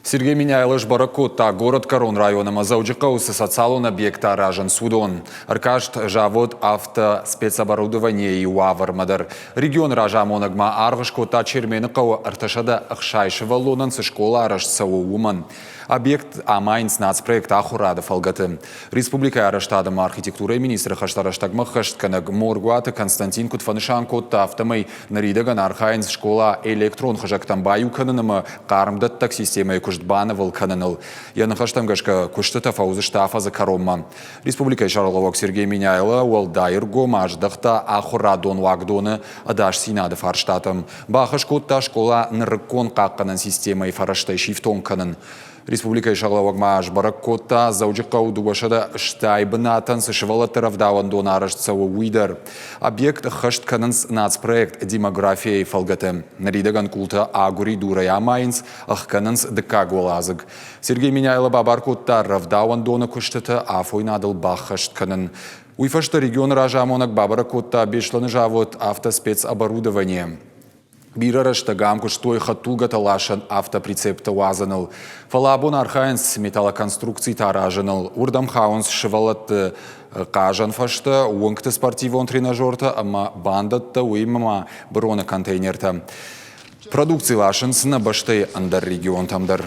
Сергей Меняйло сбӕрӕг кодта, горӕтгӕрон район ӕмӕ Дзӕуджыхъӕуы цы социалон объекттӕ аразынц, уыдон. Ӕркаст завод «Автоспецоборудование»-йы уавӕрмӕ дӕр. Регионы разамонӕг ма аргъ скодта Чермены хъӕуы 360 сывӕллонӕн цы скъола арӕзт цӕуы, уымӕн. Объект амайынц нацпроект «Ахуырад»-ы фӕлгӕты. Республикӕйы арӕзтад ӕмӕ архитектурӕйы министры хӕстӕ рӕстӕгмӕ ӕххӕстгӕнӕг Моргуаты Константин куыд фӕнысан кодта, афтӕмӕй ныридӕгӕн архайынц скъола электрон хызӕгтӕм баиу кӕнын ӕмӕ хъармдӕттӕг системӕйы куыст банывыл кӕныныл. Йӕ ныхӕстӕм гӕсгӕ, куыстытӕ фӕуыдзысты афӕдзы кӕронмӕ. Республикӕйы сӕргълӕууӕг Сергей Меняйло уӕлдай ӕргом аздӕхта ахуырадон уагдоны ӕдасдзинады фарстатӕм. Бахӕс кодта скъола нырыккон хъахъхъӕнӕн системӕйы фӕрӕзтӕй сифтонг кӕнын. Республикӕйы сӕргълӕууӕг ма сбӕрӕг кодта, Дзӕуджыхъӕуы 260 бынатӕн цы сывӕллӕтты рӕвдауӕндон арӕзт цӕуы, уый дӕр. Объект ӕххӕст кӕнынц нацпроект «Демография-йы фӕлгӕты. Ныридӕгӕн къултӕ агуыридурӕй амайынц, ӕхгӕнынц дыккаг уӕладзыг. Сергей Меняйло бабар кодта рӕвдауӕндоны куыстытӕ афойнадыл баххӕст кӕнын. Уый фӕстӕ регионы разамонӕг бабӕрӕг кодта Беслӕны завод «Автоспецоборудование». Бирӕ рӕстӕг ам куыстой хӕдтулгӕтӕ ласӕн автоприцептӕ уадзыныл. Фӕлӕ абон архайынц металлоконструкцитӕ аразыныл. Уырдӕм хауынц сывӕллӕтты хъазӕн фӕзтӕ, уынгты спортивон тренажертӕ ӕмӕ бандӕттӕ, уыимӕ ма быроны контейнертӕ. Продукци ласынц нӕ бӕстӕйы ӕндӕр регионтӕм дӕр.